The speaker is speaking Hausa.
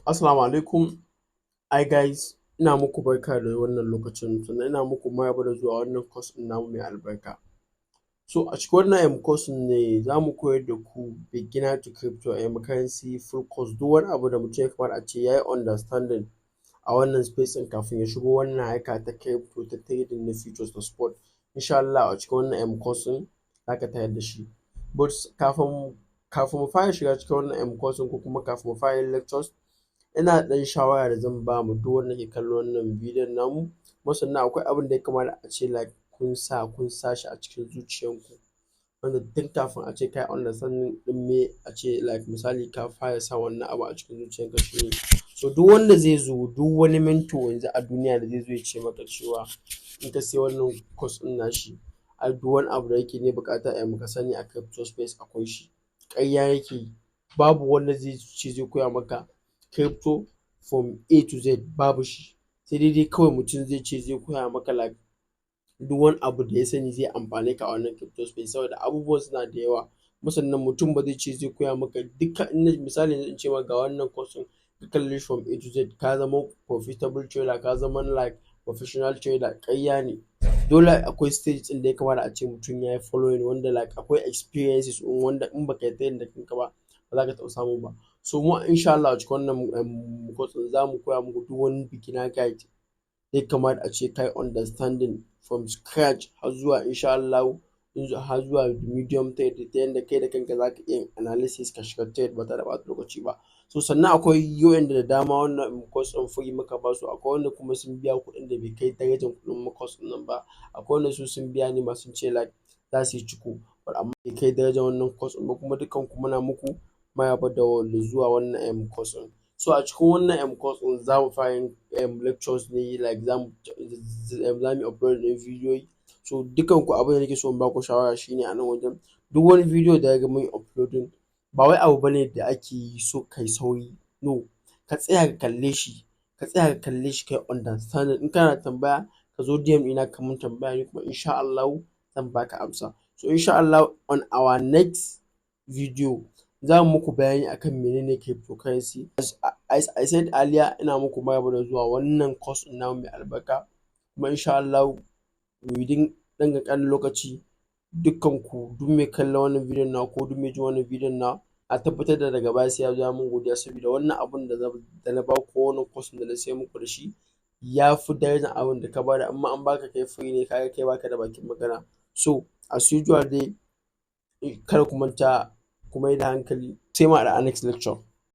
Assalamu alaikum. Hi guys, ina muku barka da wannan lokacin, sannan ina muku maraba da zuwa wannan course ɗin namu mai albarka. So a cikin wannan course ne za mu koyar da ku beginner to crypto currency full course, duk wani abu da mutum ya kamata a ce ya yi understanding a wannan space ɗin kafin ya shigo wannan harka ta crypto, ta trading na futures da spot. Insha Allah a cikin wannan course ɗin za ka tarar da shi. But kafin mu fara shiga cikin wannan course ɗin, ko kuma kafin mu fara yin lectures, ina da ɗan shawara da zan ba ma duk wanda ke kallon wannan bidiyon namu. Kuma sannan akwai abin da ya kamata a ce like kun sa shi a cikin zuciyanku, wanda tun kafin a ce ka yi understanding ɗin me a ce, like misali ka fara sa wannan abu a cikin zuciyanka, shi ne so duk wanda zai zo, duk wani mentor yanzu a duniya da zai zo ya ce maka cewa in ka sai wannan course ɗin nashi, ai duk wani abu da kake buƙata ka sani a crypto space akwai shi, ƙarya yake yi. Babu wanda zai ce zai koya maka crypto from A to Z, babu shi. Sai dai kawai mutum zai ce zai koya maka like duk wani abu da ya sani zai amfane ka a wannan crypto space, saboda abubuwan suna da yawa. Kuma sannan mutum ba zai ce zai koya maka duka. Misali yanzu in ce maka ga wannan course ɗin, ka kalle shi from A to Z, ka zama profitable trader, ka zama like professional trader, ƙarya ne. Dole akwai stage ɗin da ya kamata a ce mutum ya yi following, wanda like akwai experiences ɗin wanda in baka yi trading da kanka ba, ba za ka taɓa samu ba. So mu insha Allah a cikin wannan course ɗin za mu koya muku duk wani beginner guide da ya kamata a ce ka yi understanding from scratch har zuwa, insha Allahu, har zuwa medium trade, ta yanda kai da kanka za ka iya yin analysis ka shiga trade ba tare da ɓata lokaci ba. So sannan akwai wa'inda da dama wannan course ɗin free muka ba su, akwai wanda kuma sun biya kuɗin da bai kai darajar kuɗin course ɗin nan ba, akwai wanda su sun biya ne ma sun ce like za su yi ciko, amma bai kai darajar wannan course ɗin ba. Kuma dukkan ku muna muku maraba da zuwa wannan course ɗin. So a cikin wannan course ɗin za mu fara yin lectures ne, like za mu yi upload ɗin bidiyoyi. So dukkan ku, abin da nake so in baku shawara shine, a nan wajen duk wani bidiyo da kaga mun yi uploading, ba wai abu bane da ake yi so kai sauri, no, ka tsaya ka kalle shi, ka tsaya ka kalle shi, kai understanding. In kana da tambaya, ka zo DM ɗina ka mun tambaya, ni kuma insha Allahu zan baka amsa. So insha Allahu on our next video za mu muku bayani akan menene cryptocurrency. As I said earlier, ina muku maraba da zuwa wannan course ɗin namu mai albarka. Kuma insha Allahu within ɗan ƙanƙanin lokaci, dukkan ku, duk mai kallon wannan bidiyon nawa ko duk mai jin wannan bidiyon nawa, a tabbatar da daga baya sai ya zo ya mun godiya, saboda wannan abun da na baku ko wannan course da na sayar muku da shi ya fi darajar abin da ka bada. Amma an baka kai free ne, kaga kai baka da bakin magana. So as usual dai, kada ku manta ku mai da hankali. Sai mu haɗu a next lecture.